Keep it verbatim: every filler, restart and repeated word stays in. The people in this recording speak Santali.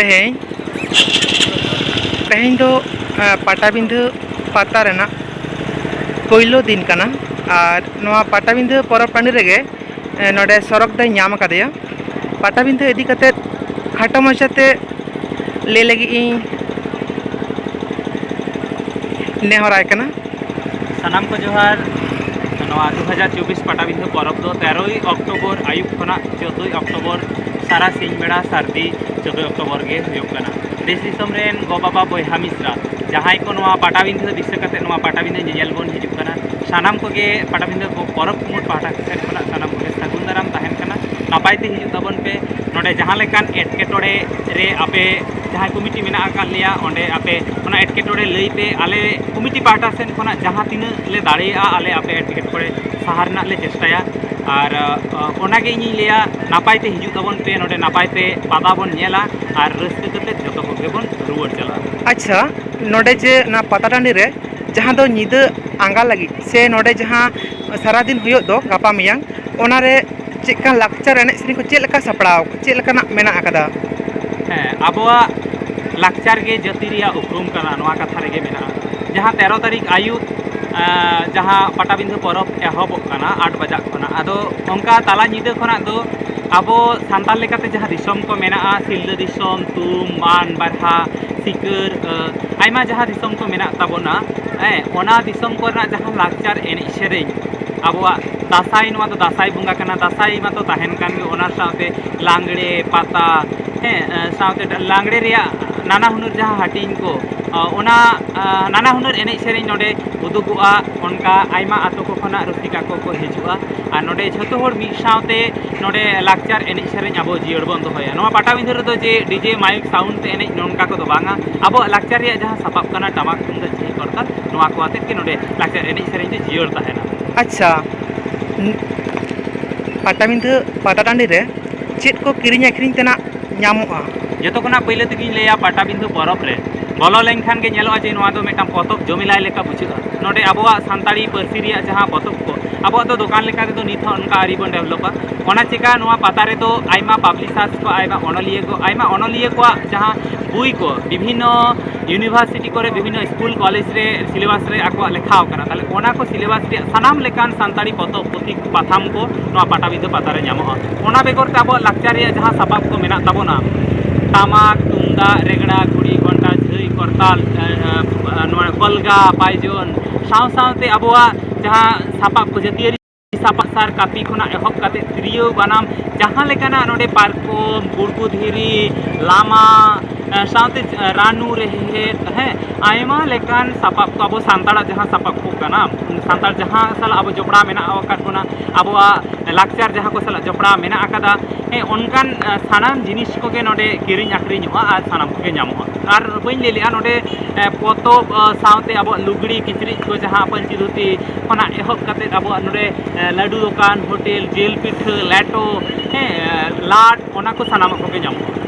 ᱛᱮᱦᱮᱧ ᱛᱮᱦᱮᱧ ᱫᱚ ᱯᱟᱴᱟᱵᱤᱸᱫᱷᱟᱹ ᱯᱟᱛᱟ ᱨᱮᱱᱟᱜ ᱯᱳᱭᱞᱳ ᱫᱤᱱ ᱠᱟᱱᱟ᱾ ᱟᱨ ᱱᱚᱣᱟ ᱯᱟᱴᱟᱵᱤᱸᱫᱷᱟᱹ ᱯᱚᱨᱚᱵᱽ ᱴᱟᱺᱰᱤ ᱨᱮᱜᱮ ᱱᱚᱰᱮ ᱥᱚᱨᱚᱠ ᱫᱚᱭ ᱧᱟᱢ ᱟᱠᱟᱫᱮᱭᱟ᱾ ᱯᱟᱴᱟᱵᱤᱸᱫᱷᱟᱹ ᱤᱫᱤ ᱠᱟᱛᱮ ᱠᱷᱟᱴᱚ ᱢᱟᱪᱷᱟᱛᱮ ᱞᱟᱹᱭ ᱞᱟᱹᱜᱤᱫ ᱤᱧ ᱱᱮᱦᱚᱨᱟᱭ ᱠᱟᱱᱟ᱾ ᱥᱟᱱᱟᱢ ᱠᱚ ᱡᱚᱦᱟᱨ᱾ ᱱᱚᱣᱟ ᱫᱩ ᱦᱟᱡᱟᱨ ᱪᱚᱵᱵᱤᱥ ᱯᱟᱴᱟᱵᱤᱸᱫᱷᱟᱹ ᱯᱚᱨᱚᱵᱽ ᱫᱚ ᱛᱮᱨᱚᱭ ᱚᱠᱴᱳᱵᱚᱨ ᱟᱹᱭᱩᱵ ᱠᱷᱚᱱᱟᱜ ᱪᱳᱫᱽᱫᱳᱭ ᱚᱠᱴᱳᱵᱚᱨ ᱥᱟᱨᱟ ᱥᱤᱧ ᱵᱮᱲᱟ ᱥᱟᱹᱨᱫᱤ ᱪᱳᱫᱽᱫᱳᱭ ᱚᱠᱴᱳᱵᱚᱨ ᱜᱮ ᱦᱩᱭᱩᱜ ᱠᱟᱱᱟ᱾ ᱫᱮᱥ ᱫᱤᱥᱚᱢ ᱨᱮᱱ ᱜᱚ ᱵᱟᱵᱟ ᱵᱚᱭᱦᱟ ᱢᱤᱥᱨᱟ ᱡᱟᱦᱟᱸᱭ ᱠᱚ ᱱᱚᱣᱟ ᱯᱟᱴᱟᱵᱤᱸᱫᱷᱟᱹ ᱫᱤᱥᱟᱹ ᱠᱟᱛᱮ ᱱᱚᱣᱟ ᱯᱟᱴᱟᱵᱤᱸᱫᱷᱟᱹ ᱧᱮᱧᱮᱞ ᱵᱚᱱ ᱦᱤᱡᱩᱜ ᱠᱟᱱᱟ, ᱥᱟᱱᱟᱢ ᱠᱚᱜᱮ ᱯᱟᱴᱟᱵᱤᱸᱫᱷᱟᱹ ᱯᱚᱨᱚᱵᱽ ᱠᱩᱢᱩᱴ ᱯᱟᱦᱴᱟ ᱥᱮᱫ ᱠᱷᱚᱱᱟᱜ ᱥᱟᱱᱟᱢ ᱠᱚᱜᱮ ᱥᱟᱹᱜᱩᱱ ᱫᱟᱨᱟᱢ ᱛᱟᱦᱮᱱ ᱠᱟᱱᱟ᱾ ᱱᱟᱯᱟᱭ ᱛᱮ ᱦᱤᱡᱩᱜ ᱛᱟᱵᱚᱱ ᱯᱮ᱾ ᱱᱚᱰᱮ ᱡᱟᱦᱟᱸ ᱞᱮᱠᱟᱱ ᱮᱴᱠᱮᱴᱚᱬᱮ ᱨᱮ ᱟᱯᱮ ᱡᱟᱦᱟᱸᱭ ᱠᱚᱢᱤᱴᱤ ᱢᱮᱱᱟᱜ ᱟᱠᱟᱫ ᱞᱮᱭᱟ, ᱚᱸᱰᱮ ᱟᱯᱮ ᱚᱱᱟ ᱮᱴᱠᱮᱴᱚᱬᱮ ᱞᱟᱹᱭ ᱯᱮ᱾ ᱟᱞᱮ ᱠᱚᱢᱤᱴᱤ ᱯᱟᱦᱴᱟ ᱥᱮᱱ ᱠᱷᱚᱱᱟᱜ ᱡᱟᱦᱟᱸ ᱛᱤᱱᱟᱹᱜ ᱞᱮ ᱫᱟᱲᱮᱭᱟᱜᱼᱟ, ᱟᱞᱮ ᱟᱯᱮ ᱮᱴᱠᱮᱴᱚᱬᱮ ᱥᱟᱦᱟ ᱨᱮᱱᱟᱜ ᱞᱮ ᱪᱮᱥᱴᱟᱭᱟ᱾ ᱟᱨ ᱚᱱᱟᱜᱮ ᱤᱧᱤᱧ ᱞᱟᱹᱭᱟ, ᱱᱟᱯᱟᱭ ᱛᱮ ᱦᱤᱡᱩᱜ ᱛᱟᱵᱚᱱ ᱯᱮ, ᱱᱚᱰᱮ ᱱᱟᱯᱟᱭ ᱛᱮ ᱯᱟᱛᱟ ᱵᱚᱱ ᱧᱮᱞᱟ ᱟᱨ ᱨᱟᱹᱥᱠᱟᱹ ᱠᱟᱛᱮ ᱡᱚᱛᱚ ᱠᱚᱜᱮ ᱵᱚᱱ ᱨᱩᱣᱟᱹᱲ ᱪᱟᱞᱟᱜᱼᱟ᱾ ᱟᱪᱪᱷᱟ, ᱱᱚᱰᱮ ᱡᱮ ᱚᱱᱟ ᱯᱟᱛᱟ ᱴᱟᱺᱰᱤ ᱨᱮ ᱡᱟᱦᱟᱸ ᱫᱚ ᱧᱤᱫᱟᱹ ᱟᱸᱜᱟ ᱞᱟᱹᱜᱤᱫ ᱥᱮ ᱱᱚᱰᱮ ᱡᱟᱦᱟᱸ ᱥᱟᱨᱟᱫᱤᱱ ᱦᱩᱭᱩᱜ ᱫᱚ ᱜᱟᱯᱟ ᱢᱮᱭᱟᱝ, ᱚᱱᱟᱨᱮ ᱪᱮᱫ ᱞᱮᱠᱟ ᱞᱟᱠᱪᱟᱨ ᱮᱱᱮᱡ ᱥᱮᱨᱮᱧ ᱠᱚ ᱪᱮᱫ ᱞᱮᱠᱟ ᱥᱟᱯᱲᱟᱣ, ᱪᱮᱫ ᱞᱮᱠᱟᱱᱟᱜ ᱢᱮᱱᱟᱜ ᱟᱠᱟᱫᱟ? ᱦᱮᱸ, ᱟᱵᱚᱣᱟᱜ ᱞᱟᱠᱪᱟᱨ ᱜᱮ ᱡᱟᱹᱛᱤ ᱨᱮᱭᱟᱜ ᱩᱯᱨᱩᱢ ᱠᱟᱱᱟ, ᱱᱚᱣᱟ ᱠᱟᱛᱷᱟ ᱨᱮᱜᱮ ᱢᱮᱱᱟᱜᱼᱟ᱾ ᱡᱟᱦᱟᱸ ᱛᱮᱨᱚ ᱛᱟᱹᱨᱤᱠᱷ ᱟᱹᱭᱩᱵ, ᱟᱸ, ᱡᱟᱦᱟᱸ ᱯᱟᱴᱟᱵᱤᱸᱫᱷᱟᱹ ᱯᱚᱨᱚᱵᱽ ᱮᱦᱚᱵᱚᱜ ᱠᱟᱱᱟ ᱟᱴ ᱵᱟᱡᱟᱜ ᱠᱷᱚᱱᱟᱜ, ᱟᱫᱚ ᱚᱱᱠᱟ ᱛᱟᱞᱟ ᱧᱤᱫᱟᱹ ᱠᱷᱚᱱᱟᱜ ᱫᱚ ᱟᱵᱚ ᱥᱟᱱᱛᱟᱲ ᱞᱮᱠᱟᱛᱮ ᱡᱟᱦᱟᱸ ᱫᱤᱥᱚᱢ ᱠᱚ ᱢᱮᱱᱟᱜᱼᱟ, ᱥᱤᱞᱫᱟᱹ ᱫᱤᱥᱚᱢ, ᱛᱩᱢ, ᱢᱟᱱ, ᱵᱟᱨᱦᱟ, ᱥᱤᱠᱟᱹᱨ, ᱟᱸ, ᱟᱭᱢᱟ ᱡᱟᱦᱟᱸ ᱫᱤᱥᱚᱢ ᱠᱚ ᱢᱮᱱᱟᱜ ᱛᱟᱵᱚᱱᱟ, ᱦᱮᱸ, ᱚᱱᱟ ᱫᱤᱥᱚᱢ ᱠᱚᱨᱮᱱᱟᱜ ᱡᱟᱦᱟᱸ ᱞᱟᱠᱪᱟᱨ ᱮᱱᱮᱡ ᱥᱮᱨᱮᱧ, ᱟᱵᱚᱣᱟᱜ ᱫᱟᱸᱥᱟᱭ, ᱱᱚᱣᱟ ᱫᱚ ᱫᱟᱸᱥᱟᱭ ᱵᱚᱸᱜᱟ ᱠᱟᱱᱟ, ᱫᱟᱸᱥᱟᱭ ᱢᱟᱛᱚ ᱛᱟᱦᱮᱱ ᱠᱟᱱ ᱜᱮ, ᱚᱱᱟ ᱥᱟᱶᱛᱮ ᱞᱟᱜᱽᱲᱮ, ᱯᱟᱛᱟ, ᱦᱮᱸ, ᱥᱟᱶᱛᱮ ᱞᱟᱜᱽᱲᱮ ᱨᱮᱭᱟᱜ ᱱᱟᱱᱟ ᱦᱩᱱᱟᱹᱨ ᱡᱟᱦᱟᱸ ᱦᱟᱹᱴᱤᱧ ᱠᱚ, ᱚᱱᱟ ᱱᱟᱱᱟ ᱦᱩᱱᱟᱹᱨ ᱮᱱᱮᱡ ᱥᱮᱨᱮᱧ ᱱᱚᱰᱮ ᱩᱫᱩᱜᱚᱜᱼᱟ᱾ ᱚᱱᱠᱟ ᱟᱭᱢᱟ ᱟᱛᱳ ᱠᱚ ᱠᱷᱚᱱᱟᱜ ᱨᱩᱥᱤᱠᱟ ᱠᱚᱠᱚ ᱦᱤᱡᱩᱜᱼᱟ ᱟᱨ ᱱᱚᱰᱮ ᱡᱷᱚᱛᱚ ᱦᱚᱲ ᱢᱤᱫ ᱥᱟᱶᱛᱮ ᱱᱚᱰᱮ ᱞᱟᱠᱪᱟᱨ ᱮᱱᱮᱡ ᱥᱮᱨᱮᱧ ᱟᱵᱚ ᱡᱤᱭᱟᱹᱲ ᱵᱚᱱ ᱫᱚᱦᱚᱭᱟ᱾ ᱱᱚᱣᱟ ᱯᱟᱴᱟᱵᱤᱸᱫᱷᱟᱹ ᱨᱮᱫᱚ ᱡᱮ ᱰᱤᱡᱮ ᱢᱟᱭᱤᱠ ᱥᱟᱣᱩᱱᱰ ᱛᱮ ᱮᱱᱮᱡ ᱱᱚᱝᱠᱟ ᱠᱚᱫᱚ ᱵᱟᱝᱟ, ᱟᱵᱚᱣᱟᱜ ᱞᱟᱠᱪᱟᱨ ᱨᱮᱭᱟᱜ ᱡᱟᱦᱟᱸ ᱥᱟᱯᱟᱵ ᱠᱟᱱᱟ ᱴᱟᱢᱟᱠ ᱛᱩᱢᱫᱟᱜ ᱡᱷᱤ ᱠᱚᱨᱛᱟᱞ, ᱱᱚᱣᱟ ᱠᱚ ᱟᱛᱮᱫ ᱜᱮ ᱱᱚᱰᱮ ᱞᱟᱠᱪᱟᱨ ᱮᱱᱮᱡ ᱥᱮᱨᱮᱧ ᱫᱚ ᱡᱤᱭᱟᱹᱲ ᱛᱟᱦᱮᱱᱟ᱾ ᱟᱪᱪᱷᱟ, ᱱ-, ᱯᱟᱴᱟᱵᱤᱸᱫᱷᱟᱹ ᱯᱟᱛᱟ ᱴᱟᱺᱰᱤ ᱨᱮ ᱪᱮᱫ ᱠᱚ ᱠᱤᱨᱤᱧ ᱟᱹᱠᱷᱨᱤᱧ ᱛᱮᱱᱟᱜ ᱧᱟᱢᱚᱜᱼᱟ? ᱡᱚᱛᱚ ᱠᱷᱚᱱᱟᱜ ᱯᱳᱭᱞᱳ ᱛᱮᱜᱮᱧ ᱞᱟᱹᱭᱟ, ᱯᱟᱴᱟᱵᱤᱸᱫᱷᱟᱹ ᱯᱚᱨᱚᱵᱽ ᱨᱮ ᱵᱚᱞᱚ ᱞᱮᱱᱠᱷᱟᱱ ᱜᱮ ᱧᱮᱞᱚᱜᱼᱟ ᱡᱮ ᱱᱚᱣᱟ ᱫᱚ ᱢᱤᱫᱴᱟᱝ ᱯᱚᱛᱚᱵ ᱡᱚᱢᱮᱞᱟᱭ ᱞᱮᱠᱟ ᱵᱩᱡᱷᱟᱹᱜᱼᱟ᱾ ᱱᱚᱰᱮ ᱟᱵᱚᱣᱟᱜ ᱥᱟᱱᱛᱟᱲᱤ ᱯᱟᱹᱨᱥᱤ ᱨᱮᱭᱟᱜ ᱡᱟᱦᱟᱸ ᱯᱚᱛᱚᱵ ᱠᱚ, ᱟᱵᱚᱣᱟᱜ ᱫᱚ ᱫᱚᱠᱟᱱ ᱞᱮᱠᱟ ᱛᱮᱫᱚ ᱱᱤᱛ ᱦᱚᱸ ᱚᱱᱠᱟ ᱟᱹᱣᱨᱤ ᱵᱚᱱ ᱰᱮᱵᱷᱞᱚᱯᱟ᱾ ᱚᱱᱟ ᱪᱮᱠᱟ ᱱᱚᱣᱟ ᱯᱟᱛᱟ ᱨᱮᱫᱚ ᱟᱭᱢᱟ ᱯᱟᱵᱽᱞᱤᱥᱟᱨᱥ ᱠᱚ, ᱟᱭᱢᱟ ᱚᱱᱚᱞᱤᱭᱟᱹ ᱠᱚ, ᱟᱭᱢᱟ ᱚᱱᱚᱞᱤᱭᱟᱹ ᱠᱚᱣᱟᱜ ᱡᱟᱦᱟᱸ ᱵᱳᱭ ᱠᱚ, ᱵᱤᱵᱷᱤᱱᱱᱚ ᱤᱭᱩᱱᱤᱵᱷᱟᱨᱥᱤᱴᱤ ᱠᱚᱨᱮ, ᱵᱤᱵᱷᱤᱱᱱᱚ ᱥᱠᱩᱞ ᱠᱚᱞᱮᱡᱽ ᱨᱮ ᱥᱤᱞᱮᱵᱟᱥ ᱨᱮ ᱟᱠᱚᱣᱟᱜ ᱞᱮᱠᱷᱟ ᱟᱠᱟᱱᱟ, ᱛᱟᱦᱚᱞᱮ ᱚᱱᱟ ᱠᱚ ᱥᱤᱞᱮᱵᱟᱥ ᱨᱮᱭᱟᱜ ᱥᱟᱱᱟᱢ ᱞᱮᱠᱟᱱ ᱥᱟᱱᱛᱟᱲᱤ ᱯᱚᱛᱚᱵ, ᱯᱩᱛᱷᱤ, ᱯᱟᱛᱷᱟᱢ ᱠᱚ ᱱᱚᱣᱟ ᱯᱟᱴᱟᱵᱤᱸᱫᱷᱟᱹ ᱯᱟᱛᱟ ᱨᱮ ᱧᱟᱢᱚᱜᱼᱟ᱾ ᱚᱱᱟ ᱵᱮᱜᱚᱨ ᱛᱮ ᱟᱵᱚᱣᱟᱜ ᱞᱟᱠᱪᱟᱨ ᱨᱮᱭᱟᱜ ᱡᱟᱦᱟᱸ ᱥᱟᱯᱟᱵ ᱠᱚ ᱢᱮᱱᱟᱜ ᱛᱟᱵᱚᱱᱟ, ᱴᱟᱢᱟᱠ, ᱛᱩᱢᱫᱟᱜ, ᱨᱮᱜᱽᱲᱟ, ᱜᱷᱩᱲᱤ, ᱜᱷᱚᱱᱴᱟ, ᱡᱷᱟᱹᱭ, ᱠᱚᱨᱛᱟᱞ, ᱮ, ᱮ, ᱱᱚᱣᱟ ᱠᱚᱞᱜᱟ, ᱯᱟᱭᱡᱚᱱ, ᱥᱟᱶ ᱥᱟᱶᱛᱮ ᱟᱵᱚᱣᱟᱜ ᱡᱟᱦᱟᱸ ᱥᱟᱯᱟᱵ ᱠᱚ, ᱡᱟᱹᱛᱤᱭᱟᱹᱨᱤ ᱥᱟᱯᱟᱵ, ᱥᱟᱨ ᱠᱟᱹᱯᱤ ᱠᱷᱚᱱᱟᱜ ᱮᱦᱚᱵ ᱠᱟᱛᱮ ᱛᱤᱨᱭᱳ, ᱵᱟᱱᱟᱢ, ᱡᱟᱦᱟᱸ ᱞᱮᱠᱟᱱᱟᱜ ᱱᱚᱰᱮ ᱯᱟᱨᱠᱚᱢ, ᱜᱩᱲᱜᱩ ᱫᱷᱤᱨᱤ, ᱞᱟᱢᱟ, ᱮ, ᱥᱟᱶᱛᱮ, ᱮ, ᱨᱟᱹᱱᱩ ᱨᱮᱦᱮᱫ, ᱦᱮᱸ, ᱟᱭᱢᱟ ᱞᱮᱠᱟᱱ ᱥᱟᱯᱟᱵ ᱠᱚ, ᱟᱵᱚ ᱥᱟᱱᱛᱟᱲᱟᱜ ᱡᱟᱦᱟᱸ ᱥᱟᱯᱟᱵ ᱠᱚ ᱠᱟᱱᱟ, ᱥᱟᱱᱛᱟᱲ ᱡᱟᱦᱟᱸ ᱥᱟᱞᱟᱜ ᱟᱵᱚ ᱡᱚᱯᱲᱟᱣ ᱢᱮᱱᱟᱜ ᱟᱠᱟᱫ ᱵᱚᱱᱟ, ᱟᱵᱚᱣᱟᱜ ᱞᱟᱠᱪᱟᱨ ᱡᱟᱦᱟᱸ ᱠᱚ ᱥᱟᱞᱟᱜ ᱡᱚᱯᱲᱟᱣ ᱢᱮᱱᱟᱜ ᱟᱠᱟᱫᱟ, ᱦᱮᱸ, ᱚᱱᱠᱟᱱ, ᱮ, ᱥᱟᱱᱟᱢ ᱡᱤᱱᱤᱥ ᱠᱚᱜᱮ ᱱᱚᱰᱮ ᱠᱤᱨᱤᱧ ᱟᱹᱠᱷᱨᱤᱧᱚᱜᱼᱟ ᱟᱨ ᱥᱟᱱᱟᱢ ᱠᱚᱜᱮ ᱧᱟᱢᱚᱜᱼᱟ᱾ ᱟᱨ ᱵᱟᱹᱧ ᱞᱟᱹᱭ ᱞᱮᱜᱼᱟ, ᱱᱚᱰᱮ, ᱮ, ᱯᱚᱛᱚᱵ, ᱮ, ᱥᱟᱶᱛᱮ ᱟᱵᱚᱣᱟᱜ ᱞᱩᱜᱽᱲᱤ ᱠᱤᱪᱨᱤᱡ ᱠᱚ, ᱡᱟᱦᱟᱸ ᱯᱟᱹᱧᱪᱤ ᱫᱷᱩᱛᱤ ᱠᱷᱚᱱᱟᱜ ᱮᱦᱚᱵ ᱠᱟᱛᱮ ᱟᱵᱚᱣᱟᱜ ᱱᱚᱰᱮ, ᱮ, ᱞᱟᱹᱰᱩ ᱫᱚᱠᱟᱱ, ᱦᱳᱴᱮᱞ, ᱡᱤᱞ ᱯᱤᱴᱷᱟᱹ, ᱞᱮᱴᱚ, ᱦᱮᱸ, ᱮ, ᱞᱟᱰ, ᱚᱱᱟ ᱠᱚ ᱥᱟᱱᱟᱢᱟᱜ ᱠᱚᱜᱮ ᱧᱟᱢᱚᱜᱼᱟ᱾